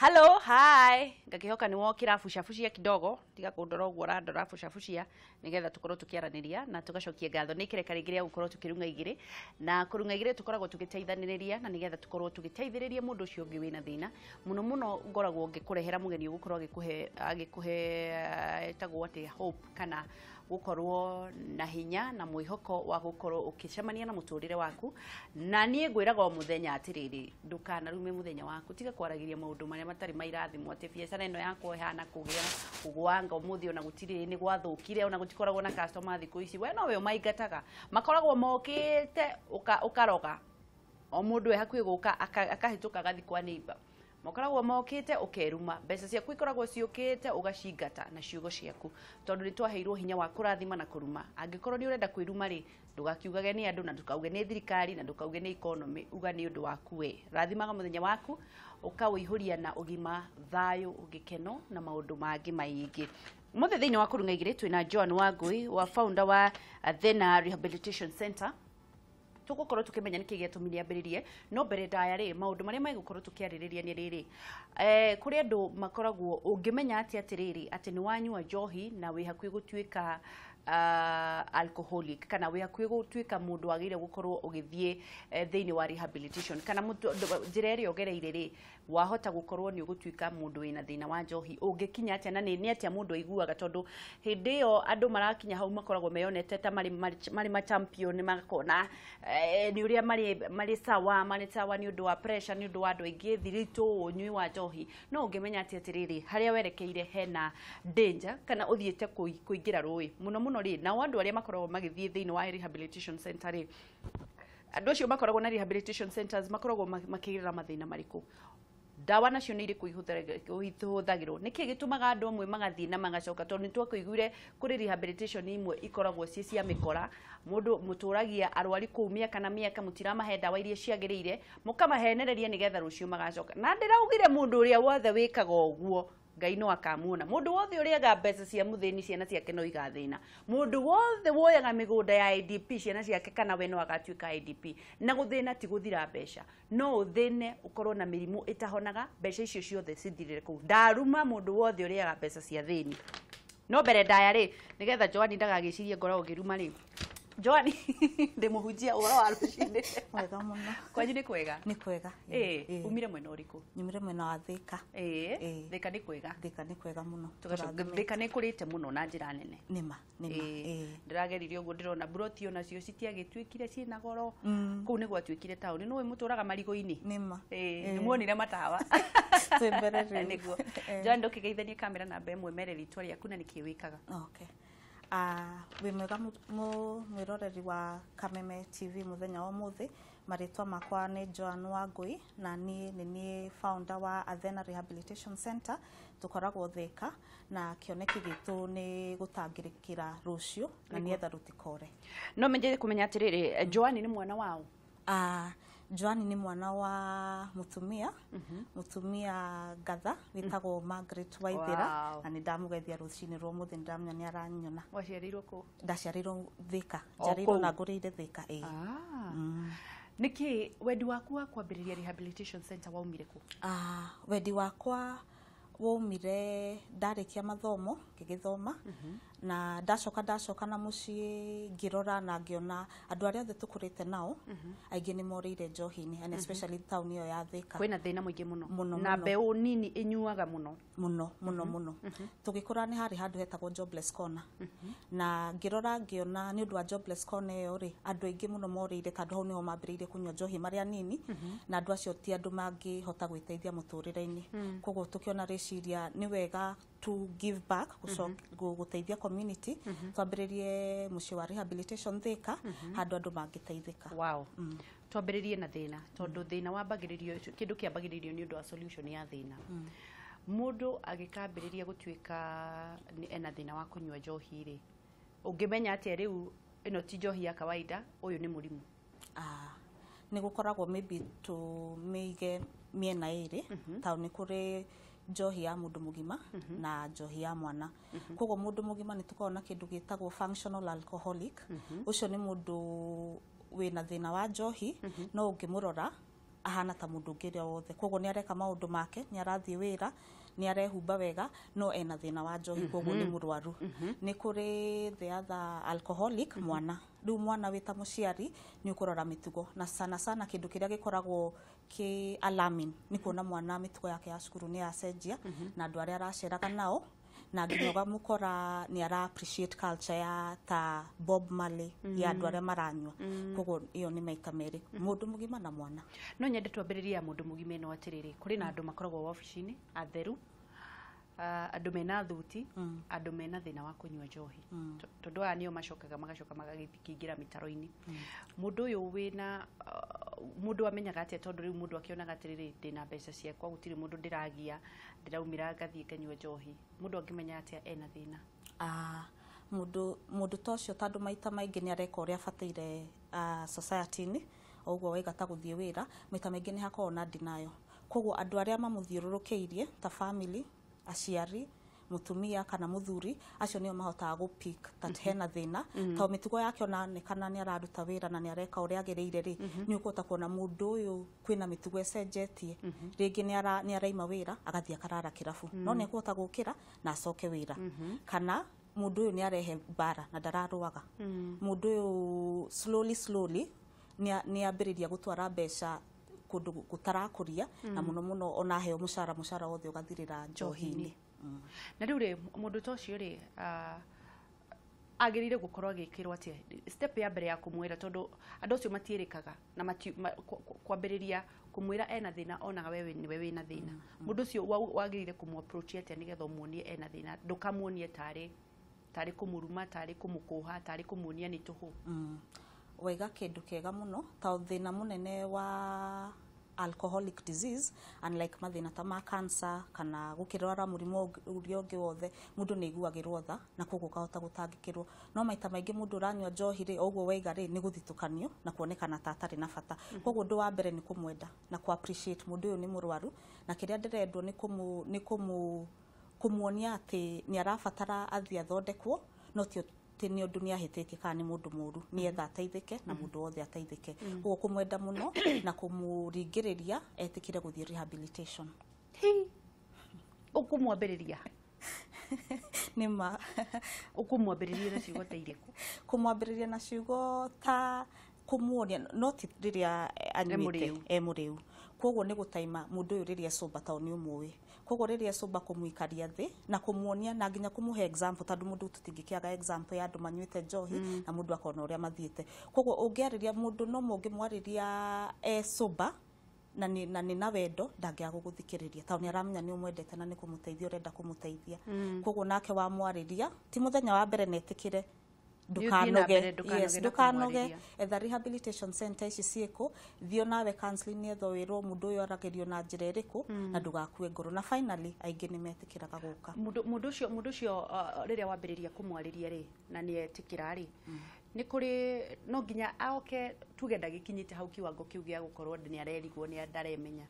Hello, hi. Ngakihoka nĩ wokĩra bucabucia kidogo, tiga kũndora ũguo ũrandora, bucabucia nĩgetha tũkorwo tũkĩaranĩria na tũgacokia ngatho. Nĩ kĩreka rĩngĩ rĩa gũkorwo tũkĩrung'a igĩrĩ, na kũrung'a igĩrĩ tũkoragwo tũgĩteithanĩrĩria na nĩgetha tũkorwo tũgĩteithĩrĩria mũndũ ũcio ũngĩ wĩna thĩna. Mũno mũno ngoragwo ngĩkũrehera mũgeni ũgũkorwo agĩkũhe ĩtagwo atĩa, hope kana gũkorwo na hinya na mwĩhoko wa gũkorwo ũkĩcemania na mũtũrĩre waku. Na niĩ ngwĩraga o mũthenya atĩrĩrĩ, ndũkanarume mũthenya waku, tiga kwaragĩria maũndũ marĩa matarĩ mairathimo, atĩ biacara ĩno yakwa ĩhana kũgĩa kũgwanga ũmũthĩ, ona gũtirĩ, nĩ gwathũkire, ona gũtikoragwo na customer thikũ ici. We nowe ũmaingataga, makoragwo mokĩte ũkaroga o mũndũ e hakuhĩ gũka akahĩtũka agathiĩ kwa neighbor. Makoragwo mokĩte ũkeruma, mbeca ciaku ikoragwo ciũkĩte ũgacingata na ciugo ciaku, tondũ nĩ twaheirwo hinya wa kũrathima na kũruma. Angĩkorwo nĩ ũrenda kwĩruma rĩ, ndũgakiugage nĩ andũ, na ndũkauge nĩ thirikari, na ndũkauge nĩ economy, uga nĩ ũndũ waku we. Rathimaga mũthenya waku ũkawĩihũria na ũgima, thayũ, gĩkeno na maũndũ mangĩ maingĩ. Ũmũthĩ thĩinĩ wa kũrung'a igĩrĩ twĩna Joan Wangui wa founder wa Athena Rehabilitation Center. Tũgũkorwo tũkĩmenya nĩkĩ gĩatũmire ambĩrĩrie, no mbere ndaya rĩ, maũndũ marĩa megũkorwo tũkĩarĩrĩria nĩ rĩrĩ, kũrĩ andũ makoragwo, ũngĩmenya atĩ atĩrĩrĩ, atĩ nĩ wanyua njohi na wĩ hakuhĩ gũtuĩka alcoholic, kana wĩ hakuhĩ gũtuĩka mũndũ wagĩrĩire gũkorwo ũgĩthiĩ thĩinĩ wa rehabilitation, kana njĩra ĩrĩa ũgereire rĩ, wahota gũkorwo nĩ ũgũtuĩka mũndũ wĩna thĩna wa njohi. Ũngĩkinya atĩa na nĩ atĩa mũndũ aiguaga? Tondũ hĩndĩ ĩyo andũ marakinya hau makoragwo meyonete ta marĩ ma champion, magakona nĩ ũrĩa marĩ sawa nĩ ũndũ wa pressure, nĩ ũndũ wa andũ aingĩ thiritũ, ũnyui wa njohi. No ũngĩmenya atĩ atĩrĩrĩ, harĩa werekeire hena danger, kana ũthiĩte kũingĩra rũĩ mũno mũno rĩ, nao andũ arĩa makoragwo magĩthiĩ thĩinĩ wa rehabilitation center rĩ, andũ acio makoragwo na rehabilitation centers makoragwo makĩgerera mathĩna marĩkũ? Ndawa nacio nĩ irĩkũ ihũthagĩrwo? Nĩkĩ gĩtũmaga andũ amwe magathiĩ na magacoka? Tondũ nĩ twakĩiguire kũrĩ rehabilitation imwe ikoragwo ciĩ cia mĩkora, mũndũ mũtũragia arwari kũu mĩaka na mĩaka, mũtiramahe ndawa iria ciagĩrĩire, mũkamahenereria nĩgetha rũciũ magacoka. Na ndĩraugire mũndũ ũrĩa wothe wĩkaga ũguo, Ngai no akamuona. Mũndũ wothe ũrĩaga mbeca cia mũthĩni, ciana ciake no igathĩna. Mũndũ wothe woyaga mĩgũnda ya IDP, ciana ciake kana we no agatuĩka IDP. Na gũthĩna ti gũthira mbeca, no ũthĩne ũkorwo na mĩrimũ ĩtahonaga, mbeca icio ciothe cithirĩre kũu. Ndaruma mũndũ wothe ũrĩaga mbeca cia thĩni. No mbere ndaya rĩ, nĩgetha Joani ndagagĩcirie ngoragwo ngĩruma rĩ, Joani ndĩmũhunjia ũhoro wa rũcinĩ. Wega mũno. Kwanyu nĩ kwega? Nĩ kwega. Ĩĩ, umire mwena ũrĩkũ? Nyumire mwena wa Thika. Ĩĩ, Thika nĩ kwega? Thika nĩ kwega mũno. Tũgacoka Tũrathimĩte. Thika nĩ kũrĩte mũno na njĩra nene. Nĩma nĩma. Ĩĩ, ndĩrageririe ũguo, ndĩrona mburoti onacio citiagĩtuĩkire ciĩna goro. Kũu nĩ gwatuĩkire taũni, nĩũĩ mũtũraga marigũ-inĩ. Nĩma. Ĩĩ, nĩmuonire matawa. Twĩ mbere rĩu. Nĩguo. Joan, ndũkĩgeithanie kamera namba ĩmwe, mere rĩtwa rĩaku na nĩkĩ wĩkaga. Okay. Wĩ mwega mwĩroreri wa Kameme TV mũthenya wa ũmũthĩ. Marĩtwa makwa nĩ Joan Wangui na niĩ nĩ niĩ founder wa Athena Rehabilitation Center. Tũkoragwo Thika na kĩoneki gitũ nĩ gũtangĩrĩkĩra rũciũ na nĩgetha rũtikore. No menje kũmenya atĩrĩrĩ, Joan nĩ mwana wao? Joan nĩ mwana wa mũtumia ngatha wĩtagwo Margaret Waithera. Na nĩ ndamũgeithia rũcinĩ rwa ũmũthĩ, nĩ ndamenya nĩ aranyona. Waciarĩirwo kũ? Ndaciarĩirwo Thika. O Njiarĩirwo kũu? na ngũrĩire Thika, ĩĩ. Ah. Nĩkĩ wendi waku wa kwambĩrĩria rehabilitation center waumire kũ? Wendi wakwa waumire ndarĩkia mathomo, ngĩgĩthoma na ndacoka na mũciĩ, ngĩrora na ngĩona andũ arĩa othe tũkũrĩte nao aingĩ nĩ morĩire njohi-inĩ, and especially taũni ĩyo ya Thika. Kwĩna thĩna mũingĩ mũno. Mũno, na mũno. Mbeũ nini ĩnyuaga mũno. Mũno mũno mũno. Tũgĩkũra nĩ harĩ handũ hetagwo Jobless Corner, na ngĩrora ngĩona nĩ ũndũ wa Jobless Corner ĩyo rĩ, andũ aingĩ mũno morĩire, tondũ hau nĩho mambĩrĩirie kũnyua njohi marĩ anini, na andũ acio ti andũ mangĩhota gwĩteithia mũtũrĩre-inĩ. Koguo tũkĩona rĩciria nĩ wega to give back, gũteithia community, twambĩrĩrie mũciĩ wa rehabilitation Thika, handũ andũ mangĩteithĩka. Wow. Twambĩrĩrie na thĩna, tondũ thĩna wambagĩrĩrio, kĩndũ kĩambagĩrĩrio nĩ ũndũ wa solution ya thĩna. Mũndũ agĩkambĩrĩria gũtuĩka nĩ ena thĩna wa kũnyua njohi rĩ, ũngĩmenya atĩa rĩu ĩno ti njohi ya kawaida, ũyũ nĩ mũrimũ? Nĩ gũkoragwo, maybe tũmĩige mĩena ĩrĩ, tondũ nĩ kũrĩ njohi ya mũndũ mũgima na njohi ya mwana. Koguo mũndũ mũgima nĩ tũkoragwo na kĩndũ gĩtagwo functional alcoholic. Ũcio nĩ mũndũ wĩna thĩna wa njohi, no ũngĩmũrora ahana ta mũndũ ũngĩ ũrĩa wothe. Koguo nĩ areka maũndũ make, nĩ arathiĩ wĩra, nĩ arehumba wega, no ena thĩna wa njohi, koguo nĩ mũrwaru. Nĩ kũrĩ the other alcoholic mwana. Rĩu mwana wĩ ta mũciari nĩ ũkũrora mĩtugo, na sana sana kĩndũ kĩrĩa gĩkoragwo kĩ alarming nĩ kuona mwana mĩtugo yake ya cukuru nĩ yacenjia, na andũ arĩa araceraga nao, na nginya ũgamũkora nĩ ara appreciate culture ya ta Bob Marley ya andũ arĩa maranyua. Koguo ĩyo nĩ maita merĩ, mũndũ mũgima na mwana. No nyende twambĩrĩrie ya mũndũ mũgima ĩno atĩrĩrĩ, kũrĩ na andũ makoragwo wabici-inĩ atheru, andũ mena thuti, andũ mena thĩna wa kũnyua njohi, tondũ aya nĩo macokaga magacoka magagĩkĩingĩra mĩtaro-inĩ. Mũndũ ũyũ wĩna mũndũ amenyaga atĩa? Tondũ rĩu mũndũ akĩonaga atĩrĩrĩ, ndĩna mbeca ciakwa, gũtirĩ mũndũ ndĩragia, ndĩraumĩra ngathiĩ nganyua njohi. Mũndũ angĩmenya atĩa ena thĩna? Mũndũ ta ũcio, tondũ maita maingĩ nĩ areka ũrĩa abataire society-inĩ, o ũguo waiga ta gũthiĩ wĩra, maita maingĩ nĩ hakoragwo na denial. Koguo andũ arĩa mamũthiũrũrũkĩirie ta family, aciari, mũtumia kana mũthuri, acio nĩo mahotaga gũ pick that hena thĩna, tondũ mĩtugo yake onanekana nĩ araruta wĩra na nĩ areka ũrĩa agĩrĩire rĩ, nĩ ũkũhota kuona mũndũ ũyũ kwĩna mĩtugo ĩcenjetie. Rĩngĩ nĩ araima wĩra agathiĩ akarara kĩrabu, no nĩ ekũhota gũkĩra na acoke wĩra. Kana mũndũ ũyũ nĩ arehe mbara na ndararũaga. Mũndũ ũyũ slowly slowly nĩ ambĩrĩria gũtwara mbeca kũndũ gũtarakũria, na mũno mũno ona aheo mũcara, mũcara wothe ũgathirĩra njohi-inĩ. Na rĩu rĩ, mũndũ ta ũcio rĩ, agĩrĩire gũkorwo agĩkĩrwo atĩa? Step ya mbere ya kũmwĩra, tondũ andũ acio matiĩrĩkaga na kwambĩrĩria kũmwĩra ena thĩna, onaga we nĩwe wĩna thĩna. Mũndũ ũcio wagĩrĩire kũmũ approach atĩa nĩgetha ũmuonie ena thĩna, ndũkamuonie tarĩ kũmũruma, tarĩ kũmũkũha, tarĩ kũmuonia nĩ tũhũ? Waiga kĩndũ kĩega mũno, tondũ thĩna mũnene wa alcoholic disease, unlike mathĩna ta ma cancer kana gũkĩrwara mũrimũ ũrĩa ũngĩ wothe, mũndũ nĩ aiguagĩrwo tha na koguo ũkahota gũtangĩkĩrwo. No maita maingĩ mũndũ ũranyua njohi rĩ, o ũguo waiga rĩ, nĩ gũthitũkanio na kuonekana ta atarĩ na bata. Koguo ũndũ wa mbere nĩ kũmwenda na kũ appreciate mũndũ ũyũ nĩ mũrwaru, na kĩrĩa ndĩrendwo nĩ kũmuonia atĩ nĩ arabatara athiĩ athondekwo, no ti atĩ nĩ ũndũ nĩ ahĩtĩtie kana nĩ mũndũ mũru, nĩetha ateithĩke na mũndũ wothe ateithĩke. Koguo kũmwenda mũno na kũmũringĩrĩria etĩkĩre gũthiĩ rehabilitation. Hi, ũkũmwambĩrĩria Nĩ ma. Ũkũmwambĩrĩria na ciugo ta irĩkũ? Kũmwambĩrĩria na ciugo ta kũmuonia, no ti rĩrĩa anyuĩte mũrĩu. E mũrĩu. Koguo nĩ gũtaima mũndũ ũyũ rĩrĩa sober, tondũ nĩ ũmũĩ. Koguo rĩrĩa sober, kũmũikaria thĩ na kũmuonia na nginya kũmũhe example, tondũ mũndũ tũtingĩkĩaga example ya andũ manyuĩte njohi na mũndũ akona ũrĩa mathiĩte. Koguo ũngĩarĩria mũndũ, no mũngĩmwarĩria e sober na nĩ na wendo, ndangĩaga gũgũthikĩrĩria, tondũ nĩ aramenya nĩ ũmwendete na nĩ kũmũteithia ũrenda kũmũteithia. Koguo nake wamwarĩria ti mũthenya wa mbere na etĩkĩre, Nĩ ũthiĩ na mbere, ndukanoge. ndũkanoge Yes, na ndukanoge. kũmwarĩria. Etha rehabilitation center ici ciĩkũ, thiĩ nawe counseling nĩetha wĩrwo mũndũ ũyũ aragĩrio na njĩra ĩrĩkũ, na ndũgakue ngoro, na finally aingĩ nĩ metĩkĩraga gũka. Mũndũ ũcio rĩrĩa wambĩrĩria kũmwarĩria rĩ, na nĩ etĩkĩra rĩ, nĩ kũrĩ no nginya aoke, tuge ndagĩkinyĩte hau kiwango kĩu gĩa gũkorwo nĩ arerigwo nĩ ndaremenya,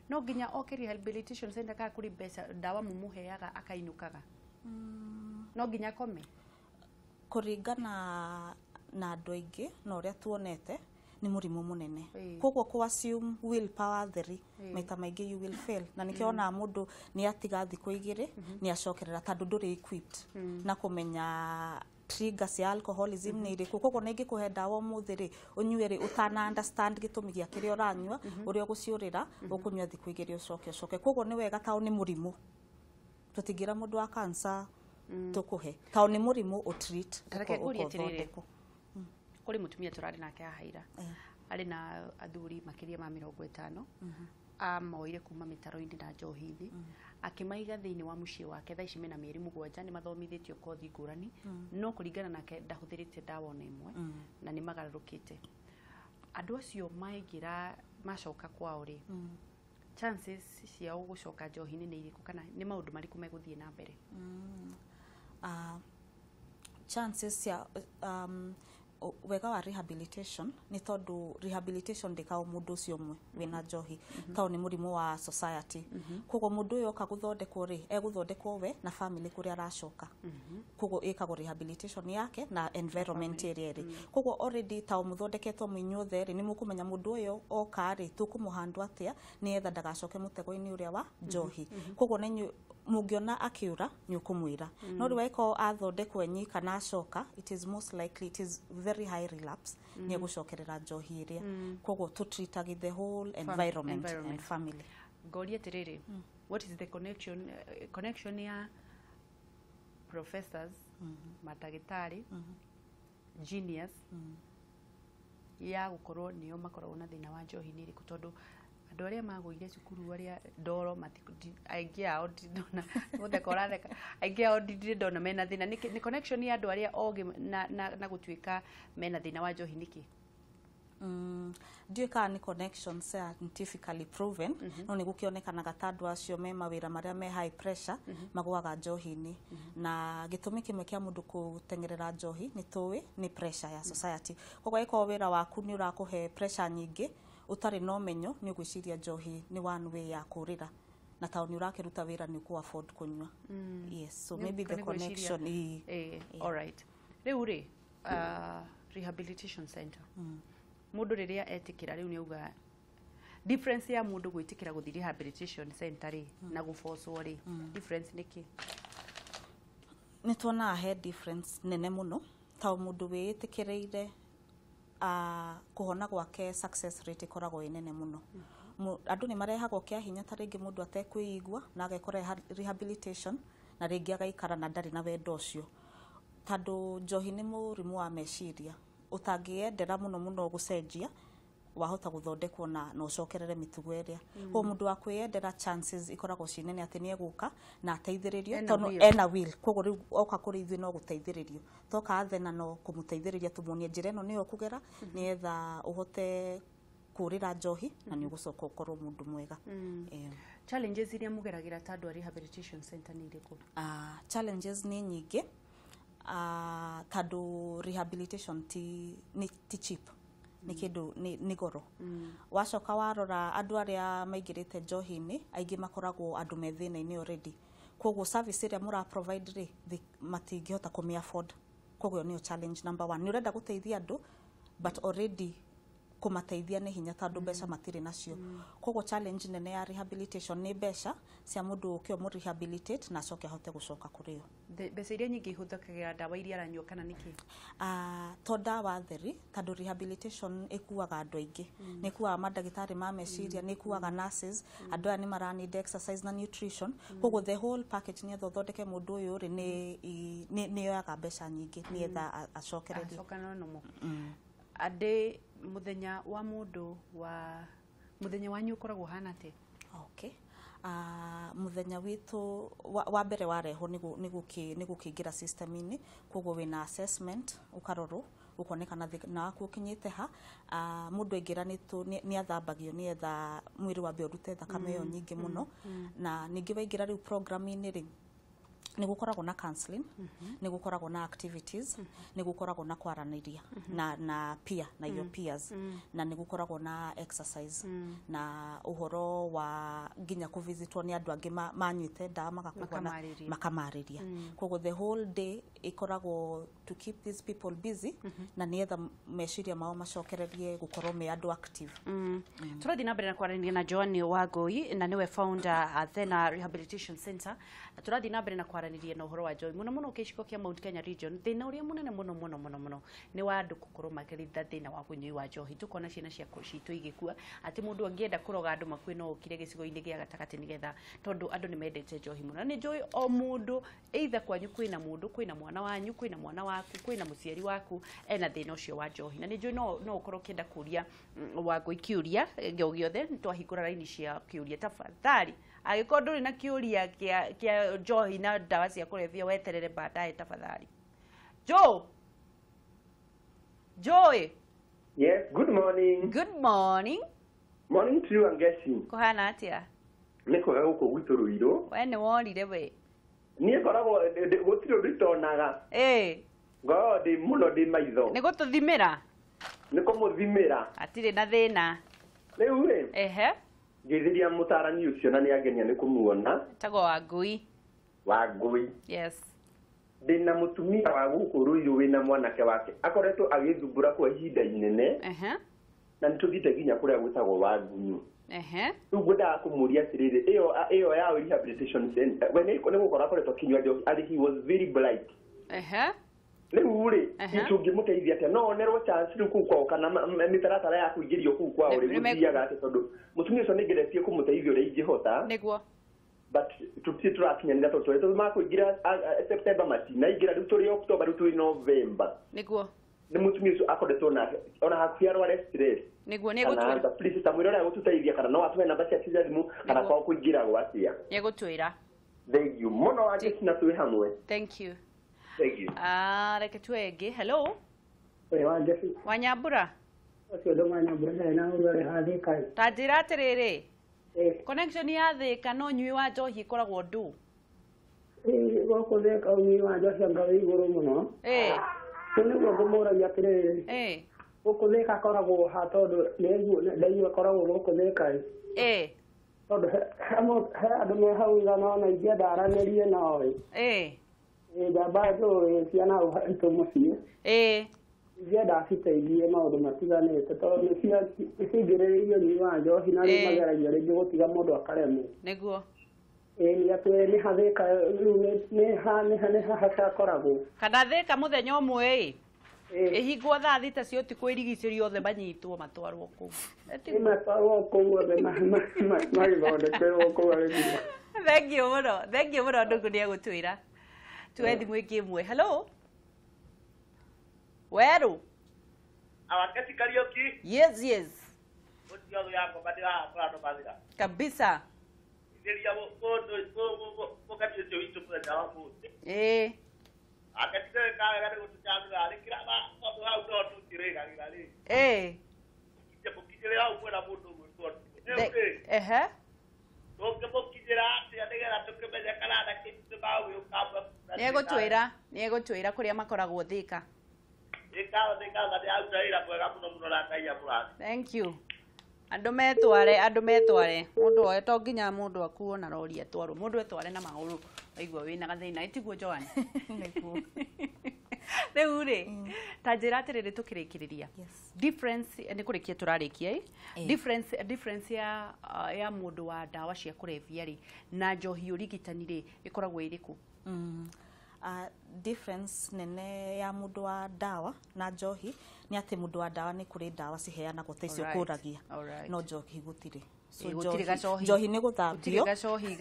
no nginya oke rehabilitation center kana kũrĩ mbeca ndawa mũmũheaga akainũkaga, no nginya akome? Kũringana na andũ aingĩ na ũrĩa tuonete, nĩ mũrimũ mũnene. Koguo kũ assume will power theri, maita maingĩ you will fail, na nĩkĩo wonaga mũndũ nĩ atiga thikũ 2 nĩ acokerera, tondũ ndũrĩ equipped na kũmenya trigger cia alcoholism nĩ irĩkũ. Koguo na ingĩkũhe ndawa ũmũthĩ rĩ, ũnyue rĩ, ũtana understand gĩtũmi gĩa kĩrĩa ũranyua, ũrĩa ũgũciũrĩra, ũkũnyua thikũ 2 ũcoke ũcoke. Koguo nĩ wega, tondũ nĩ mũrimũ, tũtingĩra mũndũ wa cancer tũkũhe, tondũ nĩ mũrimũ ũtreat. Ta reke ngũrie atĩrĩrĩ. Ũkothondekwo. Kũrĩ mũtumia tũrarĩ nake haha ira, arĩ na athuri makĩria ma 50 amoire kuma mĩtaro-inĩ na njohi-inĩ, akĩmaiga thĩinĩ wa mũciĩ wake. Thaa ici mena mĩeri 7, nĩ mathomithĩtio kothi ngũrani, no kũringana nake ndahũthĩrĩte ndawa ona ĩmwe na nĩ magarũrũkĩte. Andũ acio maingĩra macoka kwao rĩ, chances ciao gũcoka njohi-inĩ nĩ irĩkũ, kana nĩ maũndũ marĩkũ megũthiĩ na mbere? Chances cia Wega wa rehabilitation nĩ tondũ rehabilitation ndĩkago mũndũ ũcio ũmwe wĩna njohi, tondũ nĩ mũrimũ wa society. Koguo mũndũ ũyũ oka gũthondekwo rĩ, egũthondekwo we na family kũrĩa aracoka. Koguo ĩkagwo rehabilitation yake na environment ĩrĩa ĩrĩ. Koguo already ta mũthondeketwo mwĩ inyuothe rĩ, nĩ mũkũmenya mũndũ ũyũ oka rĩ, tũkũmũhandwo atĩa nĩgetha ndagacoke mũtego-inĩ ũrĩa wa njohi. Koguo na inyuĩ mũngĩona akĩũra, nĩ ũkũmwĩra. No rĩu angĩkorwo athondekwo enyi kana acoka, it is most likely, it is very high relapse, nĩ egũcokerera njohi ĩrĩa. Koguo tũtreatagi the whole environment and family. Ngoria atĩrĩrĩ, what is the connection, connection ya professors, mandagĩtarĩ, genius ya gũkorwo nĩo makoragwo na thĩna wa njohi nĩ ĩrĩkũ? Tondũ andũ arĩa magũire cukuru arĩa ndoro aingĩ ao ndona gũtheka ũratheka, aingĩ ao ndirĩ ndona mena thĩna. Nĩ connection ya andũ arĩa ogĩ na gũtuĩka mena thĩna wa njohi nĩkĩ? Ndiũĩ kana nĩ connection scientifically proven, no nĩ gũkĩonekanaga ta andũ acio me mawĩra marĩa me high pressure magũaga njohi-inĩ. Na gĩtũmi kĩmwe kĩa mũndũ gũteng'erera njohi nĩ tũĩ nĩ pressure ya society. Koguo angĩkorwo wĩra waku nĩ ũrakũhe pressure nyingĩ ũtarĩ na ũmenyo, nĩ ũgwĩciria njohi nĩ one way ya kũrĩra, na tondũ nĩ ũrakĩruta wĩra, nĩ ũkũ afford kũnyua. Yes, so maybe the connection. All right, rĩu rĩ, rehabilitation center, mũndũ rĩrĩa etĩkĩra rĩu nĩ auga difference ya mũndũ gwĩtĩkĩra gũthiĩ rehabilitation center rĩ na gũbocwo rĩ, difference nĩ kĩ? Nĩ tuonaga he difference nene mũno, tondũ mũndũ wĩĩtĩkĩrĩire, kũhona gwake success rate ĩkoragwo ĩ nene mũno. Andũ nĩ marehagwo kĩa hinya, ta rĩngĩ mũndũ atekwĩigua na agekora rehabilitation na rĩngĩ agaikara na ndarĩ na wendo ũcio, tondũ njohi nĩ mũrimũ wa meciria ũtangĩendera mũno mũno gũcenjia. Wahota gũthondekwo na ũcokerere mĩtugo ĩrĩa. Koguo mũndũ wa kwĩyendera, chances ikoragwo ciĩ nene atĩ nĩ egũka na ateithĩrĩrio tondũ ena will. Koguo rĩu oka kũrĩ ithuĩ no gũteithĩrĩrio toka athena, no kũmũteithĩrĩria tũmuonie njĩra ĩno nĩyo ũkũgera nĩgetha ũhote kũrĩra njohi na nĩ ũgũcoka ũkorwo mũndũ mwega. Challenges iria mũgeragĩra ta andũ a rehabilitation center nĩ irĩkũ? Challenges nĩ nyingĩ, tondũ rehabilitation ti cheap, nĩ kĩndũ nĩ goro. Wacoka warora andũ arĩa maingĩrĩte njohi-inĩ, aingĩ makoragwo andũ me thĩna-inĩ already. Koguo service ĩrĩa mũra provide rĩ, matingĩhota kũmĩ afford. Koguo nĩyo challenge number one. Nĩ ũrenda gũteithia andũ, but already kũmateithia nĩ hinya tondũ mbeca matirĩ nacio. Koguo challenge nene ya rehabilitation nĩ mbeca cia mũndũ ũke ũmũ rehabilitate na acoke ahote gũcoka kũrĩ o. Mbeca iria nyingĩ ihũthĩkaga ndawa iria aranyua kana nĩkĩ? To ndawa theri, tondũ rehabilitation ĩkuaga andũ aingĩ. Nĩ ĩkuaga mandagĩtarĩ ma meciria, nĩ ĩkuaga nurses, andũ aya nĩ mara need exercise na nutrition. Koguo the whole package nĩgetha ũthondeke mũndũ ũyũ rĩ, nĩ yoyaga mbeca nyingĩ nĩgetha acokererie. Acoka no nomo andĩ. Mũthenya wa mũndũ wa mũthenya wanyu ũkoragwo ũhana atĩa? Okay. Mũthenya witũ wa mbere warehwo nĩ gũkĩingĩra system-inĩ. Koguo wĩna assessment, ũkarorwo ũkonekana thĩna waku ũkinyĩte ha. Mũndũ aingĩra nĩ athambagio nĩgetha mwĩrĩ wambe ũrute thakame ĩyo nyingĩ mũno. Na ningĩ waingĩra rĩu program-inĩ rĩ, nĩ gũkoragwo na counseling, nĩ gũkoragwo na activities, nĩ gũkoragwo na kwaranĩria na peer na your peers, na nĩ gũkoragwo na exercise na ũhoro wa nginya kũvisitwo nĩ andũ angĩ manyuĩte ndawa magakũgwa na Makamarĩria. Makamarĩria. Koguo the whole day ĩkoragwo to keep these people busy na nĩgetha meciria mao macokererie gũkorwo me andũ active. Tũrathiĩ na mbere na kwaranĩria na Joan Wangui, na nĩwe founder Athena Rehabilitation Center, na tũrathiĩ na mbere na kwaranĩria na ũhoro wa njohi mũno mũno gĩcigo kĩa Mount Kenya region. Thĩna ũrĩa mũnene mũno mũno mũno mũno nĩ wa andũ gũkorwo makĩritha thĩna wa ũnyui wa njohi. Tũkona ciana ciakwa citũ igĩkua, atĩ mũndũ angĩenda kũroga andũ makue no ũkire gĩcigo-inĩ gĩa gatagatĩ nĩgetha, tondũ andũ nĩ mendete njohi mũno. Na nĩ njũĩ o mũndũ, either kwanyu kwĩna mũndũ, kwĩna mwana wanyu, kwĩna mwana waku, kwĩna mũciari waku ena thĩna ũcio wa njohi. Na nĩ njũĩ no ũkorwo ũkĩenda kũria Wangui kĩũria o gĩothe. Nĩ twahingũra raini cia kĩũria. Tafadhali, angĩkorwo ndũrĩ na kĩũria kĩa njohi na ndawa cia kũrebia, weterere baadaye tafadhali. Joe, Joe. Yes, good morning. Good morning. Morning to you, Angeci. Kũhana atĩa? Nĩ kwega gũkũ gwitũ Ruiru. We nĩ worire we. Niĩ ngoragwo gũtirĩ ũndũ itonaga. Ngoragwo ndĩ mũno ndĩ maitho. Nĩ gũtũthimĩra? Nĩ kũmũthimĩra. Hatirĩ na thĩna. Rĩu rĩ, Ehe. ngeithĩria mũtarani ũcio na nĩ angenia nĩ kũmuona. Etagwo Wangui. Wangui. Yes. Ndĩna mũtumia wa gũkũ Ruiru wĩna mwanake wake akoretwo agĩthumbũra kwa ihinda inene. Ehe. Na nĩ tũthiĩte nginya kũrĩa gwĩtagwo Wangunyu. Ehe. Rĩu ngwendaga kũmũria atĩrĩrĩ, ĩyo ya rehabilitation center, we nĩ gũkorwo akoretwo akĩnyua njohi, arĩ he was very bright. Ehe. Rĩu rĩ, tũngĩmũteithia atĩa? No onerwo chance rĩu kũu kwao kana mĩtaratara ya kũingĩrio kũu kwao rĩ, gũthiaga atĩa? Tondũ mũtumia ũcio nĩngeretie kũmũteithia ũrĩa ingĩhota. Nĩguo. But tũtirĩ tũrakinyanĩra tondũ tũrĩ makũingĩra September matinaingĩra, rĩu tũrĩ October, rĩu tũrĩ November. Nĩguo. Nĩ mũtumia ũcio akoretwo nake ona hakuhĩ arware stress. Nĩguo, nĩ egũtwĩra. Please ta mwĩre ũrĩa gũtũteithia kana no atũhe namba ciake cia thimũ kana kwao kũingĩragwo atĩa. Nĩ egũtwĩra. Thank you mũno Wangeci, na twĩ hamwe. Thank you. Thank you. Reke tuoe ĩngĩ. Hello. Ĩĩ, Wangeci. Wanyambura. Ũcio ndũ Wanyambura ndarĩ na ũrugarĩ hathĩka. Ta njĩra atĩrĩrĩ, connection ya Thĩka no ũnyui wa njohi ĩkoragwo ndũ? Gũkũ Thĩka ũnyui wa njohi anga wĩ igũrũ mũno. Rĩu nĩguo ngũmũragia atĩrĩrĩ, gũkũ Thĩka akoragwo ha tondũ ndaigua akoragwo gũkũ Thĩka. Tondũ he andũ me hau igana ona ingĩenda aranĩrie nao ĩ. Njamba njũĩ ciana hau haitũ mũciĩ. Ingĩenda aciteithie maũndũ matiganĩte tondũ nĩcingĩrĩrĩirio ũnyui wa njohi na rĩu mageragia rĩngĩ gũtiga mũndũ akaremwo. Nĩguo. Ĩĩ, nĩ atĩ nĩ hathĩka rĩu nĩ haha hakoragwo. Kana Thĩka mũthenya ũmwe ĩ, ĩhingwo thaa 6 cia ũtukũ ĩrigicĩrio othe manyitwo matwarwo kũu. Matwarwo kũu othe magĩthondekerwo kũu arĩmi. Thank you mũno, thank you mũno Ndũngũ nĩ egũtwĩra. Tuoe thimũ ĩngĩ ĩmwe. Hello. Werũ. Awaketi Kariuki. Yes, yes. Ũcio yakwa ndĩrakora ndo mathira. Kabisa. Iria mũkati ũcio witũ mũthenya wa ũmũthĩ. Akati kawega nĩ gũtũcamĩra rĩ, kĩra tondũ hau no tũkĩrĩgagĩra rĩ. Mũkinyĩre hau mwena mũndũ ũgwĩtwo Ndũngũ. Rĩu rĩ, tũngĩmũkinyĩra atĩa nĩgetha tũkĩmenye kana anake nĩ magũgĩũka? Nĩ egũtwĩra kũrĩa makoragwo Thĩka. Thĩka nĩ aruta wĩra mwega mũno mũno na Ngai amũrathime. Thank you. Andũ metware mũndũ oe to nginya mũndũ akuo na rori atwarwo, mũndũ etware na magũrũ waigua wĩna gathĩna ĩtiguo Joan? Nĩguo. Rĩu rĩ, ta njĩra atĩrĩrĩ tũkĩrĩkĩrĩria, difference nĩ kũrĩkia tũrarĩkia ĩ, difference ya mũndũ wa ndawa cia kũrebia rĩ na njohi ũrigitani rĩ ĩkoragwo ĩrĩkũ? Difference nene ya mũndũ wa ndawa na njohi nĩ atĩ mũndũ wa ndawa nĩ kũrĩ ndawa ciheanagwo ta icio kũragia, no njohi gũtirĩ. Njohi nĩ gũthambio. Gũtirĩ gacohi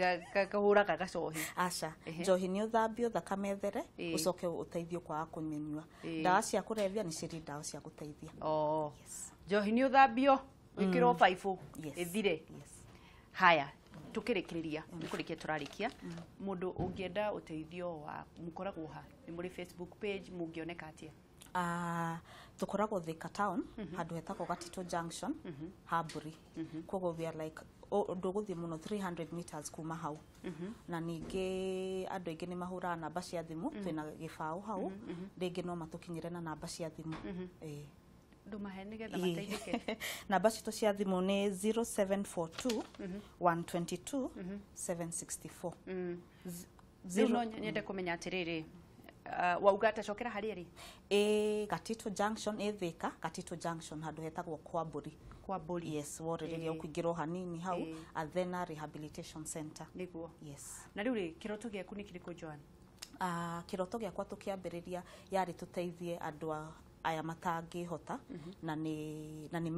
kahũraga gacohi. Aca, njohi nĩ ũthambio thakame ĩthere, ũcoke ũteithio kwaga kũmĩnyua. Ndawa cia kũrebia nĩ cirĩ ndawa cia gũteithia. Njohi nĩ ũthambio wĩkĩrwo baibũ ĩthire. Haya, tukĩrĩkĩrĩria nĩ kũrĩkia tũrarĩkia, mũndũ ũngĩenda ũteithio wa mũkoragwo ha? Nĩ mũrĩ Facebook page, mũngĩoneka atĩa? Tũkoragwo Thika town, handũ hetagwo Gatito Junction, Hamburi. Koguo we are like ndũgũthiĩ mũno 300 meters kuma hau. Na ningĩ andũ aingĩ nĩ mahũraga namba cia thimũ, twĩna gĩbaũ hau, rĩngĩ no matũkinyĩre na namba cia thimũ. Ndũmahe nĩgetha mateithĩke. Namba citũ cia thimũ nĩ 0742 122 764. Rĩu no nyende kũmenya atĩrĩrĩ, wauga atacokera harĩa rĩ? Ĩ Gatito Junction, ĩ Thika, Gatito Junction handũ hetagwo kwa Mbũri. Kwa Mbũri. Yes, worĩrĩria ũkũingĩrwo hanini hau, Athena Rehabilitation Center. Nĩguo. Yes. Na rĩu rĩ, kĩroto gĩaku nĩ kĩrĩkũ Joan? Kĩroto gĩakwa tũkĩambĩrĩria yarĩ tũteithie andũ aya matangĩhota na nĩ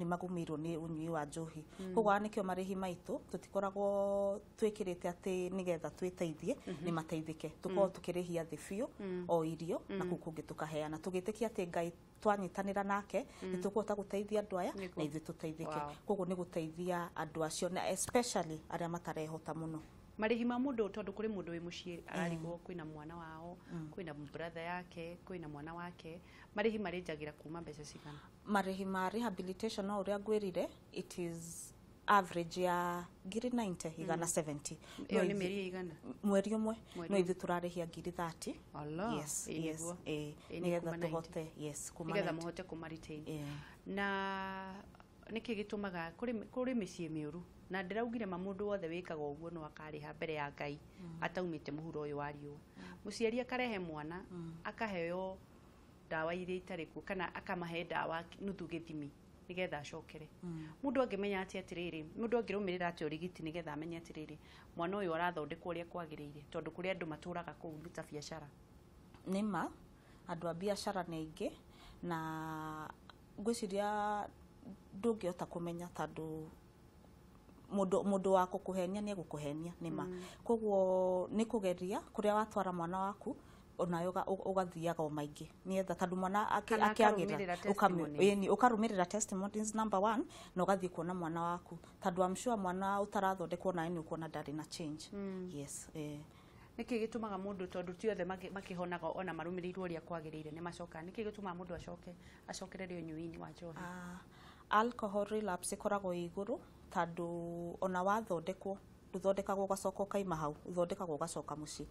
magũmĩirwo nĩ ũnyui wa njohi. Koguo nĩkĩo marĩhi maitũ tũtikoragwo twĩkĩrĩte atĩ nĩgetha twĩteithie nĩ mateithĩke, tũkoragwo tũkĩrĩhia thĩ biũ o irio na kũu kũngĩ tũkaheana, tũgĩtĩkia atĩ Ngai twanyitanĩra nake nĩ tũkũhota gũteithia andũ aya na ithuĩ tũteithĩke. Koguo nĩ gũteithia andũ acio na especially arĩa matarehota mũno. Marĩhi ma mũndũ, tondũ kũrĩ mũndũ wĩ mũciĩ ararigwo kwĩna mwana wao, kwĩna brother yake, kwĩna mwana wake, marĩhi marĩnjagĩra kuma mbeca cigana? Marĩhi ma rehabilitation no ũrĩa ngwĩrire, it is average ya ngiri 90 igana 70. Ĩyo nĩ mĩeri igana? Mweri ũmwe. No ithuĩ tũrarĩhia ngiri 30. Yes, yes. Nĩgetha tũhote, yes, kuma nĩgetha mũhote kũma-retain. Na nĩkĩ gĩtũmaga kũrĩ mĩciĩ mĩũru na ndĩraugire ma mũndũ wothe wĩkaga ũguo no akarĩha mbere ya Ngai ataumĩte mũhuro ũyũ wa riũa. Mũciari akarehe mwana akaheo ndawa iria itarĩ kuo kana akamahe ndawa nuthu gĩthimi nĩgetha acokere. Mũndũ angĩmenya atĩ atĩrĩrĩ, mũndũ angĩrũmĩrĩra atĩ ũrigiti nĩgetha amenye atĩrĩrĩ mwana ũyũ arathondekwo ũrĩa kwagĩrĩire, tondũ kũrĩ andũ matũraga kũu nĩ ta biacara. Nĩ ma andũ a biacara nĩ aingĩ na ngwĩciria ndũngĩhota kũmenya tondũ mũndũ wa gũkũhenia nĩ egũkũhenia nĩ ma. Koguo nĩ kũgeria kũrĩa watwara mwana waku onawe ũgathiaga o maingĩ nĩgetha tondũ mwana akĩagĩra ũkarũmĩrĩra testimonies number 1 na ũgathiĩ kuona mwana waku tondũ I'm sure mwana ũtarathondekwo nawe nĩ ũkuona ndarĩ na change. Yes. Nĩkĩ gĩtũmaga mũndũ tondũ ti othe makĩhonaga ona marũmĩrĩirwo ũrĩa kwagĩrĩire nĩ macokaga, nĩkĩ gĩtũmaga mũndũ acokererie ũnyui-inĩ wa njohi? Alcohol relapse ĩkoragwo ĩ igũrũ tondũ ona wathondekwo ndũthondekagwo ũgacoka ũkaima hau, ũthondekagwo ũgacoka mũciĩ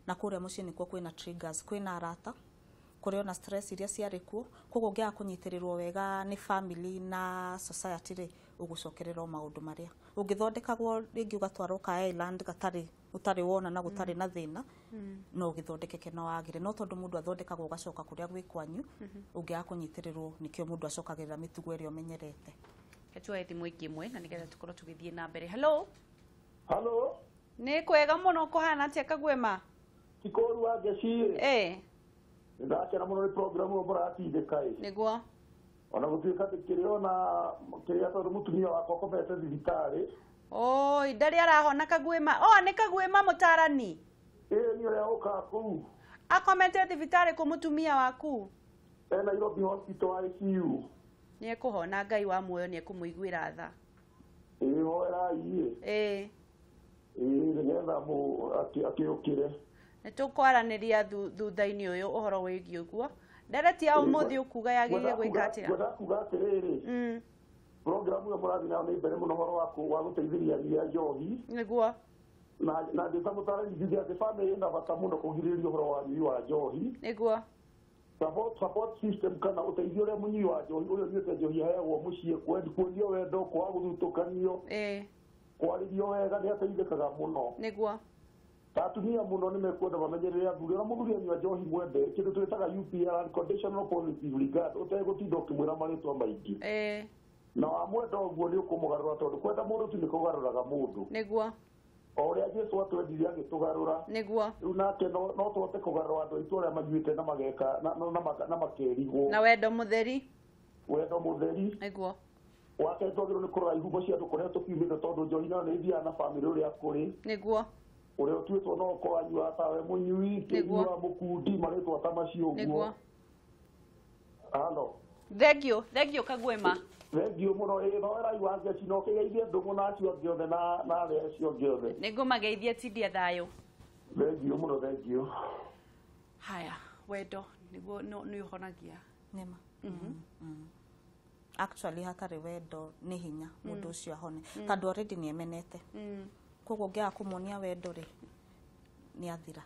na kũrĩa mũciĩ nĩkuo kwĩna triggers, kwĩna arata, kũrĩ ona stress iria ciarĩ kuo. Koguo ũngĩaga kũnyitĩrĩrwo wega nĩ family na society rĩ, ũgũcokerera o maũndũ marĩa ũngĩthondekagwo rĩngĩ ũgatwarwo ka island gatarĩ ũtarĩ wona na gũtarĩ na thĩna no ũgĩthondekeke na wagĩre. No tondũ mũndũ athondekagwo ũgacoka kũrĩa gwĩ kwanyu, ũngĩaga kũnyitĩrĩrwo nĩkĩo mũndũ acokagĩrĩra mĩtugo ĩrĩa ũmenyerete. Tuoe thimũ ĩngĩ ĩmwe na nĩgetha tũkorwo tũgĩthiĩ na mbere. Hello. Hello. Nĩ kwega mũno, kũhana atĩa Kagwema? Ti kũũru wa Ngeci. Nĩndakena mũno nĩ program ĩyo mũratindĩka ĩ. Nĩguo. Ona gũtuĩka ndĩkĩrĩ ona kĩrĩa tondũ mũtumia wakwa akomete thibitarĩ. Oi, ndarĩ arahona Kagwema. O nĩ Kagwema mũtarani. Ĩĩ nĩ ũrĩa ũkaga kũu. Akomete thibitarĩ kũ mũtumia waku? E Nairobi Hospital ICU. Nĩ ekũhona, Ngai wa muoyo nĩ ekũmũiguĩra tha. Ĩĩ hoerai ĩ. Ĩĩ. Ĩĩ nĩgetha akĩũkĩre. Nĩ tũkwaranĩria thutha-inĩ ũyũ ũhoro wĩgiĩ ũguo. Ndereti ya ũmũthĩ ũkuga yagĩrĩire gwĩka atĩa? Ngwenda kuga atĩrĩrĩ, program ĩyo mũrathiĩ nayo nĩ mbere mũno ũhoro wa gũteithĩrĩria anyui a njohi. Nĩguo. Na ndĩ ta mũtarani njuge atĩ bamĩrĩ ĩna bata mũno kũgirĩrĩria ũhoro wa anyui wa njohi. Nĩguo. Support system kana ũteithio ũrĩa mũnyui wa njohi ũrĩa ũnyuĩte njohi aheagwo mũciĩ, kuonio wendo, kwaga gũthutũkanio, kwarĩrio wega nĩ ateithĩkaga mũno. Nĩguo. Ta atumia mũno nĩ mekwenda mamenyerere athuri, ona mũthuri anyua njohi mwende kĩndũ twĩtaga UPR, unconditional positive regard, ũtegũtinda ũkĩmwĩra marĩtwa maingĩ. Na wamwenda ũguo nĩ ũkũmũgarũra tondũ kwenda mũndũ tu nĩ kũgarũraga mũndũ. Nĩguo. O ũrĩa Jesũ atwendire agĩtũgarũra. Nĩguo. Rĩu nake no tũhote kũgarũra andũ aitũ arĩa manyuĩte na mageka na makerigwo. Na wendo mũtheri. Wendo mũtheri. Nĩguo. Wake twagĩrĩirwo nĩ kũrora ihumo cia andũ kũrĩa tũkiumĩte tondũ njohi nayo nĩ ĩthiaga na bamĩrĩ ũrĩa kũrĩ. Nĩguo. Ũrĩa ũtuĩtwo no ũkorwo anyuaga tawe mũnyui, kĩnyua, mũkundi, marĩtwa ta macio ũguo. Halo. Thank you, thank you Kagwema. Thank you mũno. Ĩĩ hoerai wa Ngeci na ũkĩgeithie Ndũng'ũ na acio angĩ othe na arĩa acio angĩ othe. Nĩngũmageithia tindia thayũ. Thank you mũno, thank you. Haya, wendo nĩguo nĩ ũhonagia. Nĩma. Actually hatarĩ wendo nĩ hinya mũndũ ũcio ahone tondũ already nĩ emenete. Koguo ũngĩaga kũmuonia wendo rĩ nĩ athira.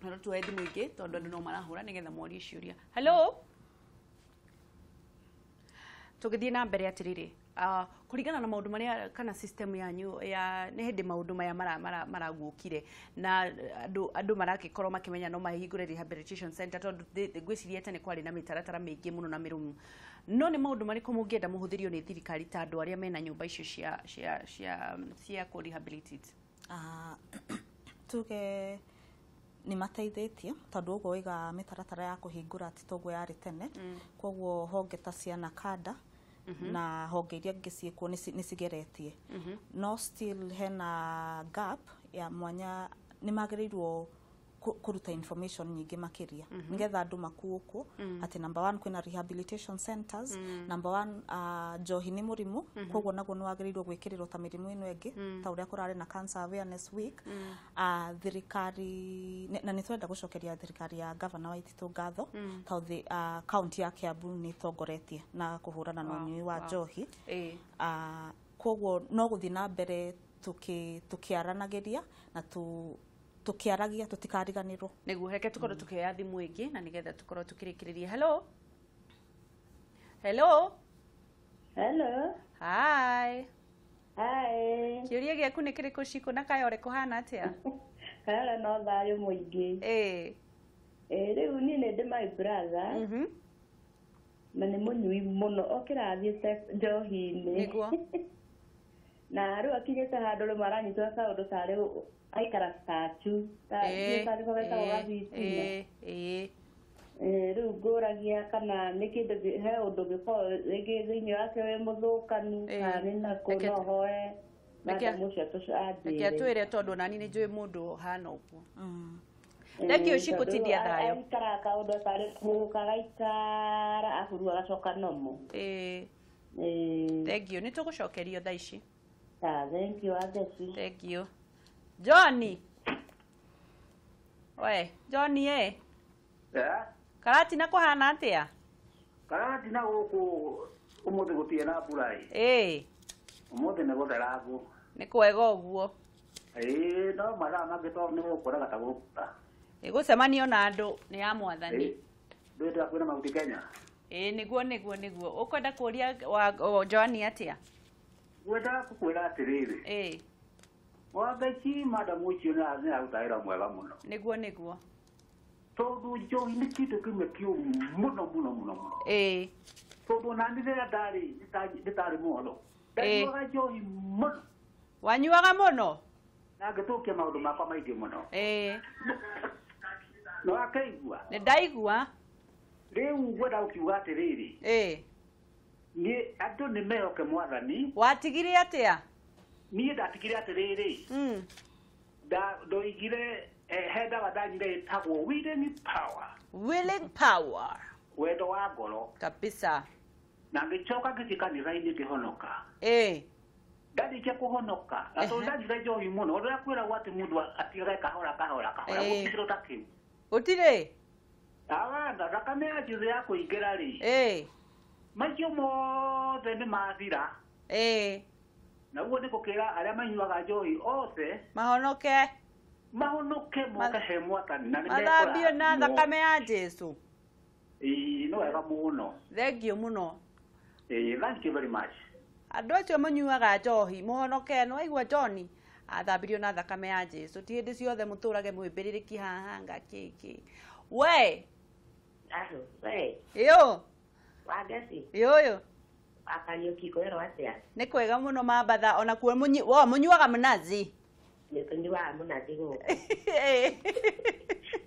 Na tuoe thimũ ingĩ tondũ andũ no marahũra nĩgetha morie ciũria. Hello. Tũgĩthiĩ na mbere atĩrĩrĩ, kũringana na maũndũ marĩa kana system yanyu ya nĩ hĩndĩ maũndũ maya maraguũkire na andũ marakĩkorwo makĩmenya no mahingũre rehabilitation center tondũ ngwĩciria tene kwarĩ na mĩtaratara mĩingĩ mũno na mĩrũmu. No nĩ maũndũ marĩkũ mũngĩenda mũhũthĩrio nĩ thirikari ta andũ arĩa mena nyũmba icio cia kũ rehabilitate? Tuge nĩ mateithĩtie tondũ ũguo waiga mĩtaratara ya kũhingũra ti toguo yarĩ tene. Koguo honge ta cia NACADA na honge iria ingĩ ciĩkuo nĩ cigeretie. No still hena gap ya mwanya, nĩ magĩrĩirwo Kũruta information nyingĩ makĩria nĩgetha andũ makuũkwo atĩ number 1 kwĩna rehabilitation centers, number 1 njohi nĩ mũrimũ, koguo naguo nĩ wagĩrĩirwo gwĩkĩrĩrwo ta mĩrimũ ĩno ĩngĩ ta ũrĩa kũrarĩ na Cancer Awareness Week. Thirikari na nĩ tũrenda gũcokeria thirikari ya Governor Waititu ngatho tondũ county ya Kiambu nĩ ĩtongoretie na kũhũrana na ũnyui wa njohi. Koguo no gũthiĩ na mbere tũkĩaranagĩria na tukiaragia tutikariganirwo. Niguo reke tukorwo tukioya thimu ingi na nigetha tukorwo tukirikiriria. Hello. Hello. Hello. Hi. Hi. Kiuria giaku ni kiriku Ciku na Kayore kuhana atia? Kayore no thayo muingi. Riu ni ndi my brother. Na ni munyui muno okirathiite njohi-ini. Niguo. Na riu akinyite handu riu maranyitwo kaundu tari aikara statue riu ngũragia kana nĩ kĩndũ he ũndũ ũngĩkorwo rĩngĩ thĩinĩ wake wĩ mũthũkanu kana nĩ nakũ no hoe madamu ũcio anjĩre. Reke atwĩre tondũ nani nĩ njũĩ mũndũ ũhana ũguo. Thengiũ Ciku tindia thayũ. Aikara kaũndũ tarĩ kũgũka gaikara ahuru agacoka nomo. Thengiũ nĩ tũgũcokerio thaa ici. Thank you, Atheci. Thank you. Johnny. We, Johnny eh. Karatina kuhana atia? Karatina guku umuthi gutie na mbura. Umuthi ni guthera ngu. Ni kwega uguo. No mathaa mangĩ to ni gukoraga ta gũkura. Gucemanio na andu ni ya mwathani. Ndwenda kwĩna mahuti Kenya. Niguo niguo niguo. Ukwenda kuria wa Johnny atia? Ngwendaga kukwĩra atĩrĩrĩ. Wangeci madamu ũcio nĩ araruta wĩra mwega mũno. Niguo niguo. Tondũ njohi nĩ kĩndũ kĩmwe kĩũru mũno mũno mũno mũno. Tondũ nani rĩrĩa ndarĩ nĩtarĩ mũhoro. Ndanyuaga njohi mũno. Wanyuaga mũno? Na ngĩthũkia maũndũ makwa maingĩ mũno. Nĩ wakĩigua? Nĩ ndaigua. Rĩu ngwenda gũkiuga atĩrĩrĩ. Niĩ andũ nĩ mehoke mwathani. Watigire atĩa? Niĩ ndatigire atĩrĩrĩ. Ndoigire he ndawa ndanyire ĩtagwo willing power. Willing power. Wendo wa ngoro. Kabisa. Na ngĩcoka ngĩthiĩ kanitha-inĩ ngĩhonoka. Ndarĩkia kũhonoka na tondũ ndanyuire njohi mũno ũrĩa kwĩragwo atĩ mũndũ atigage kahora kahora kahora gũtirĩ ta kĩu. Gũtirĩ? Awa thakame ya Jesũ ya kũingĩra rĩ. Macio mothe nĩ mathira. Na ũguo nĩ gũkĩra arĩa manyuaga njohi othe mahonoke. Mahonoke moke he mwathani na nĩ mathambio na thakame ya Jesũ. Nĩ wega mũno. Thengiũ mũno. Thank you very much. Andũ acio manyuaga njohi mũhonoke. Nĩ waigua Johnny athambirio na thakame ya Jesũ. Ti hĩndĩ ciothe mũtũrage mwĩmbĩrĩrĩki haha nga kĩkĩ. We. We. Ĩyo. Wangeci. Ĩyũyũ. Akariũki kwĩrwo atĩa? Nĩ kwega mũno Mambatha ona kuo mũnyuaga mũnazi. Nĩ tũnyuaga mũnazi gũkũ.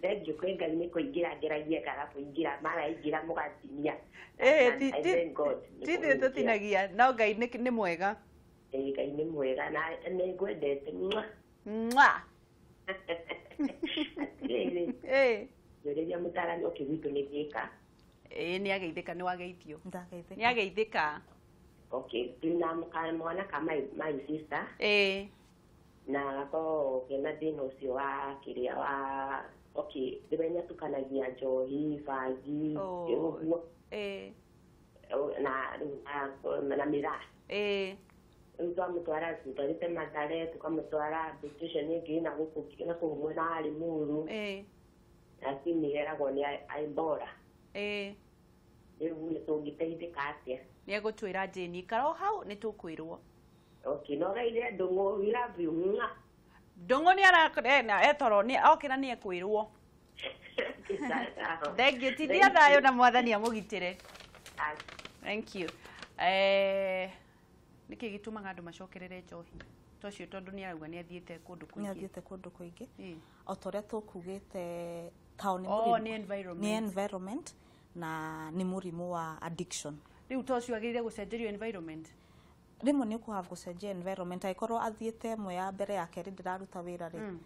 Thengiũ kwĩ Ngai nĩ kũingĩra ngeragia ngaga kũingĩra mara ingĩra mũgatinia. Ti ithuĩ tũtinagia no Ngai nĩ mwega. Ngai nĩ mwega na nĩ ngwendete. Mwa. Atĩrĩrĩ. Njũrĩria mũtaarani ũkĩ gwitũ nĩ Thĩka. Nĩ ageithĩka nĩ wageithio. Nĩ ageithĩka. Okay, twĩna mwana ka my sister. Na gakorwo kena thĩna ũcio wa kĩrĩa wa okay, rĩrĩa nĩatukanagia njohi, bangi, ũguo. Na mĩraa. Rĩu twamũtwara twarĩte Mathare tũkamũtwara institution ĩngĩ na gũkũ na kũu mwena wa Limuru. Lakini eragwo nĩ Ebola. Rĩu nĩ tũngĩteithĩka atĩa? Nĩ egũtwĩra Jane ikara o hau nĩ tũkwĩrwo. Okay, no geithie Ndũng'ũ, we love you. Ndũng'ũ nĩ ara etoro nĩ okĩra nĩ ekwĩrwo. Thengiũ tindia thayũ na mwathani amũgitĩre. Thank you. Nĩkĩ gĩtũmaga andũ macokerere njohi? Tocio tondũ nĩ arauga nĩ athiĩte kũndũ kũingĩ. Nĩ athiĩte kũndũ kũingĩ. O ta ũrĩa tũkugĩte tao nĩ mũrimũ. Nĩ environment. Nĩ environment na nĩ mũrimũ wa addiction. Rĩu tocio agĩrĩire gũcenjerio environment. Rĩmwe nĩ ũkũhave gũcenjia environment angĩkorwo athiĩte ĩmwe ya mbere ya kerĩ ndĩraruta wĩra rĩ.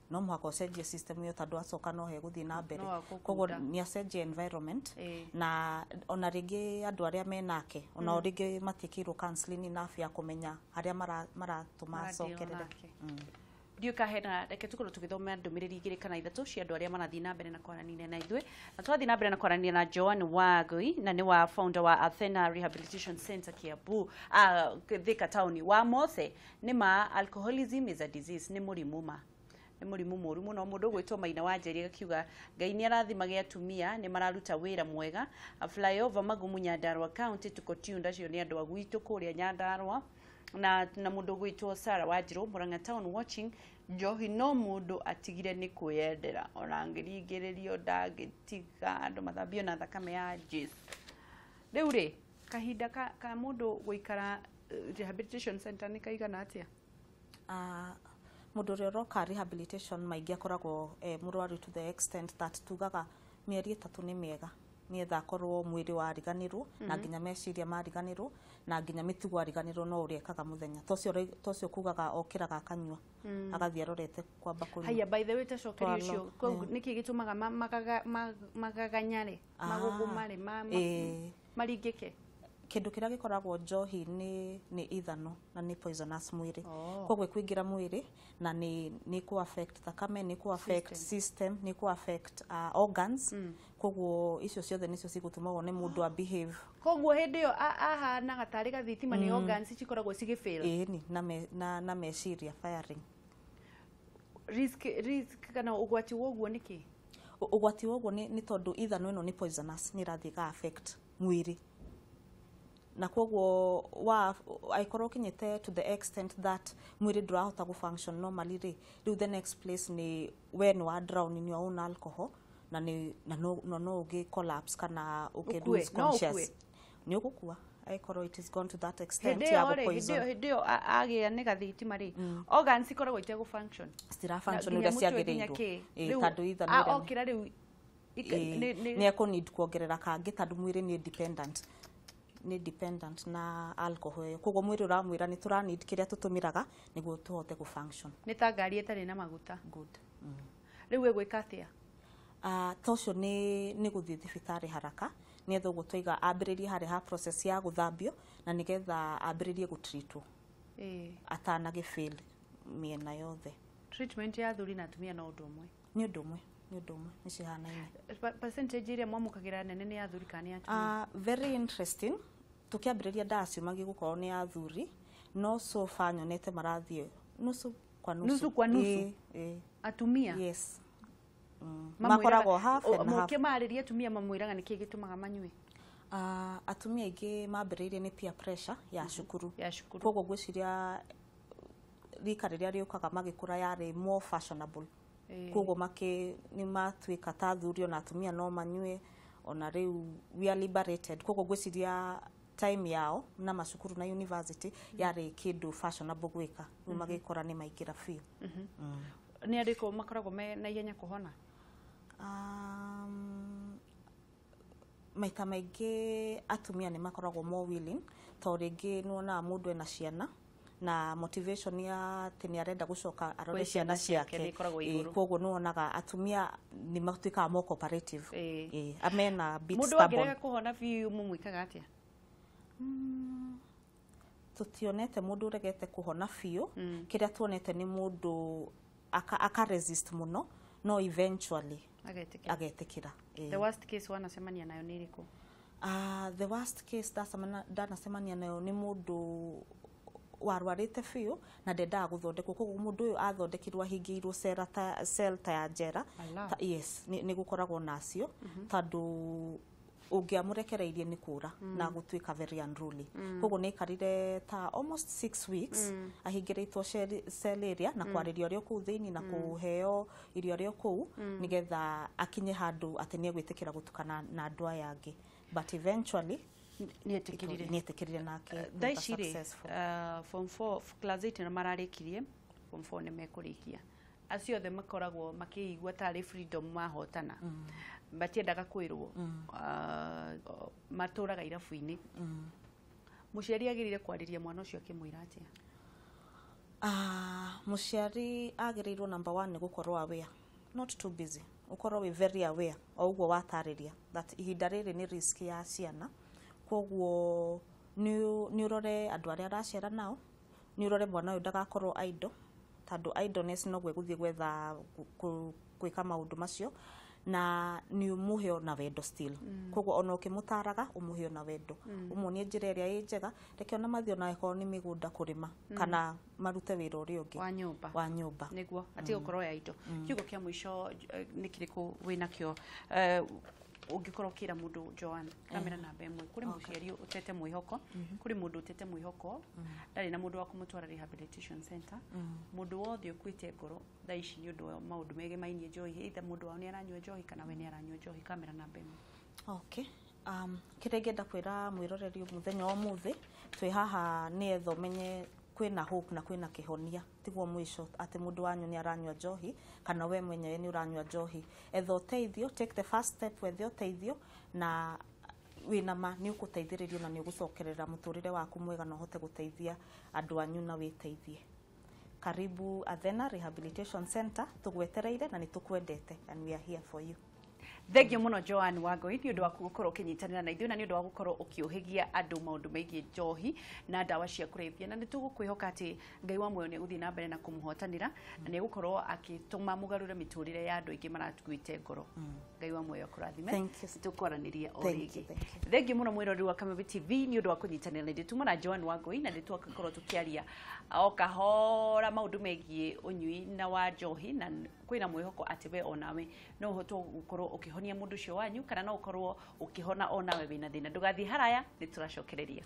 No mũhaka ũcenjie system ĩyo tondũ acoka no hegũthiĩ na mbere. Koguo nĩ acenjie environment na ona rĩngĩ andũ arĩa menake ona rĩngĩ matiĩkĩirwo counseling enough ya kũmenya harĩa maratũma acokerere. Ndiũ kahena reke tukorwo tũgĩthoma ndũmĩrĩri igĩrĩ kana ithatũ cia andũ arĩa marathiĩ na mbere na kwaranĩria na ithuĩ. Na twathiĩ na mbere na kwaranĩria na Joan Wangui na nĩ wa founder wa Athena Rehabilitation Center Kiambu, Thika town. Wa Mose nĩ ma alcoholism is a disease, nĩ mũrimũ ma nĩ mũrimũ mũru mũno. Mũndũ ũgwĩtwo Maina wa Njeri akiuga Ngai nĩ arathimage atumia nĩ mararuta wĩra mwega. Flyover Magumu Nyandarua County tuko tuned, acio nĩ andũ a gwitũ kũrĩa Nyandarua. Na mũndũ ũgwĩtwo Sarah Wanjiru Murang'a town watching njohi no mũndũ atigire nĩ kwĩyendera ona angĩringĩrĩrio ndangĩtiga andũ mathambio na thakame ya Jesu. Rĩu rĩ kahinda ka mũndũ gũikara rehabilitation center nĩ kaigana atĩa? Mũndũ ũrĩa ũroka rehabilitation maingĩ akoragwo mũrwaru to the extent that tugaga mĩeri 3 nĩ mĩega nĩgetha akorwo mwĩrĩ wariganĩrwo na nginya meciria mariganĩrwo na nginya mĩtugo ariganĩrwo no ũrĩa ekaga mũthenya tocio kugaga okĩraga akanyua agathiĩ arorete kwamba kũnyua. Haya, by the way tacokeria ũcio nĩkĩ gĩtũmaga magaganyare magũgũmare maringĩke? Kĩndũ kĩrĩa gĩkoragwo njohi nĩ ithano na nĩ poisonous mwĩrĩ. Koguo ĩkũingĩra mwĩrĩ na nĩ kũ affect thakame, nĩ kũ affect system, nĩ kũ affect organs. Koguo icio ciothe nĩcio cigũtũma wone mũndũ a behave. Koguo hĩndĩ ĩyo ahanaga tarĩ gathitima nĩ organs cikoragwo cigĩfail. Ĩni na meciria firing. Risk kana ũgwati wa ũguo nĩ kĩ? Ũgwati wa ũguo nĩ tondũ ithano ĩno nĩ poisonous, nĩ ĩrathiĩ ĩga affect mwĩrĩ. Na koguo wa aikorwo kinyite to the extent that mwĩrĩ ndũrahota gũ function normally rĩ, rĩu the next place nĩ we nĩ wa drown in your own alcohol na nĩ na no ũgĩ collapse kana ũkĩ lose conscious. Nĩ ũgũkua aikorwo it is gone to that extent ya gũ poison. Hĩndĩ ĩyo agĩa nĩ gathitima rĩ, organs ikoragwo itegũ function. Citira function ũrĩa ciagĩrĩirwo. Tondũ ithano okĩra rĩu nĩ ekũ need kuongerera kangĩ tondũ mwĩrĩ nĩ dependent. Nĩ dependent na alcohol ĩyo. Koguo mwĩrĩ ũramwĩra nĩ tũra need kĩrĩa tũtũmĩraga nĩguo tũhote gũ function. Nĩ ta ngari ĩtarĩ na maguta. Good. Rĩu ĩgwĩka atĩa? Ta ũcio nĩ gũthiĩ thibitarĩ haraka nĩgetha ũguo twaiga ambĩrĩrie harĩa ha process ya gũthambio na nĩgetha ambĩrĩrie gũtreatwo atanagĩ fail mĩena yothe. Treatment ya athuri na atumia no ũndũ ũmwe? Nĩ ũndũ ũmwe. Nĩ ũndũ ũmwe, nĩ cihanaine. Percentage ĩrĩa mwamũkagĩra nene nĩ athuri kana nĩ atumia? Very interesting. Tũkĩambĩrĩria ndaciumagia gũkorwo nĩ athuri no so far nyonete marathiĩ nusu kwa nusu. Nusu kwa nusu? Atumia? Yes. Makoragwo half and half. Mũkĩmarĩria atumia mamwĩraga nĩkĩ gĩtũmaga manyue? Atumia aingĩ mambĩrĩirie nĩ peer pressure ya cukuru. Ya cukuru. Koguo ngwĩciria rika rĩrĩa rĩũkaga magĩkũra yarĩ more fashionable. Koguo nĩ matuĩka ta athuri ona atumia no manyue ona rĩu we are liberated. Koguo ngwĩciria time yao na macukuru na university yarĩ kĩndũ fashionable gwĩka. Rĩu magĩkora nĩ maingĩra biũ. Nĩ arĩkũ makoragwo me na ihenya kũhona? Maita maingĩ atumia nĩ makoragwo more willing tondũ rĩngĩ nĩ wonaga mũndũ ena ciana na motivation ya atĩ nĩ arenda gũcoka arore ciana ciake. Koguo nĩ wonaga atumia nĩ matuĩkaga more cooperative. Amena bit stubborn. Mũndũ angĩrega kũhona biũ mũmwĩkaga atĩa? Tũtionete mũndũ ũregete kũhona biũ. Kĩrĩa tuonete nĩ mũndũ aka resist mũno no eventually agetĩkĩra. The worst case wanacemania nayo nĩ ĩrĩkũ? The worst case ndanacemania nayo nĩ mũndũ warwarĩte biũ na ndendaga gũthondekwo. Koguo mũndũ ũyũ athondekirwo ahingĩirwo cell ta ya njera. Yes, nĩ gũkoragwo nacio tondũ ũngĩamũrekereirie nĩ kũra na gũtuĩka very unruly. Koguo nĩ aikarire ta almost 6 weeks ahingĩrĩtwo cell area na kwarĩrio arĩ o kũu thĩinĩ na kũheo irio arĩ o kũu nĩgetha akinye handũ atĩ nĩ egwĩtĩkĩra gũtukana na andũ aya angĩ. But eventually nĩetĩkĩrire nake. Thaa ici rĩ, form 4 class 8 nĩ mararĩkirie, form 4 nĩ mekũrĩkia. Acio othe makoragwo makĩigua tarĩ freedom mahotana. Matiendaga kwĩrwo. Matũraga irabu-inĩ. Mũciari agĩrĩire kwarĩria mwana ũcio akĩmwĩra atĩa? Mũciari agĩrĩirwo number one nĩ gũkorwo aware, not too busy, ũkorwo wĩ very aware o ũguo watarĩria that ihinda rĩrĩ nĩ risk ya ciana, koguo nĩ ũrore andũ arĩa aracera nao, nĩ ũrore mwana ũyũ ndagakorwo idle, tondũ idleness noguo ĩgũthiĩ gwetha gwĩka maũndũ macio, na nĩ ũmũhe ona wendo still. Koguo ona ũkĩmũtaraga ũmũhe ona wendo, ũmuonie njĩra ĩrĩa ĩ njega, reke ona mathiĩ ona angĩkorwo nĩ mĩgũnda kũrĩma kana marute wĩra ũrĩa ũngĩ wa nyũmba, wa nyũmba nĩguo atige gũkorwo ya indo. Kiugo kĩa mũico nĩ kĩrĩkũ wĩnakĩo ũngĩkorwo ũkĩra mũndũ Joan? Kamera namba 1 kũrĩ mũciari ũtete mwĩhoko, kũrĩ mũndũ ũtete mwĩhoko ndarĩ na mũndũ wa kũmũtwara rehabilitation center, mũndũ wothe ũkuĩte ngoro thaa ici nĩ ũndũ wa maũndũ megemainie njohi, either mũndũ wao nĩ aranyua njohi kana we nĩ aranyua njohi. Kamera namba 1. Okay. Kĩrĩa ingĩenda kwĩra mwĩroreri mũthenya wa ũmũthĩ twĩ haha nĩ etha ũmenye kwĩna hope na kwĩna kĩhonia, tiguo mũico atĩ mũndũ wanyu nĩ aranyua njohi kana we mwenyewe nĩ ũranyua njohi. Etha ũteithio, take the first step, wethe ũteithio na wĩna ma nĩ ũgũteithĩrĩrio na nĩ ũgũcokerera mũtũrĩre waku mwega na ũhote gũteithia andũ anyu na wĩteithie. Karibu Athena Rehabilitation Center, tũgwetereire na nĩ tũkwendete and we are here for you. Thengiũ mũno Joan Wangui nĩ ũndũ waku gũkorwo ũkĩnyitanĩra na ithuĩ na nĩ ũndũ wa gũkorwo ũkĩũhĩgia andũ maũndũ megiĩ njohi na ndawa cia kũrebia, na nĩ tũgũkwĩhoka atĩ Ngai wa muoyo nĩ egũthiĩ na mbere na kũmũhotanĩra na nĩ egũkorwo akĩtũma mũgarũre mĩtũrĩre ya andũ aingĩ marakuĩte ngoro. Ngai wa muoyo akũrathime. Tũkwaranĩria o rĩngĩ. Thengiũ mũno mwĩroreri wa Kameme TV nĩ ũndũ wa kũnyitanĩra na ithuĩ. Tuma na Joan Wangui na nĩ twakorwo tũkĩaria o kahora maũndũ megiĩ ũnyui na wa njohi, na kwĩna mwĩhoko atĩ we onawe no ũhote gũkorwo ũkĩhonia mũndũ ũcio wanyu kana no ũkorwo ũkĩhona onawe wĩna thĩna. Ndũgathiĩ haraya, nĩ tũracokereria.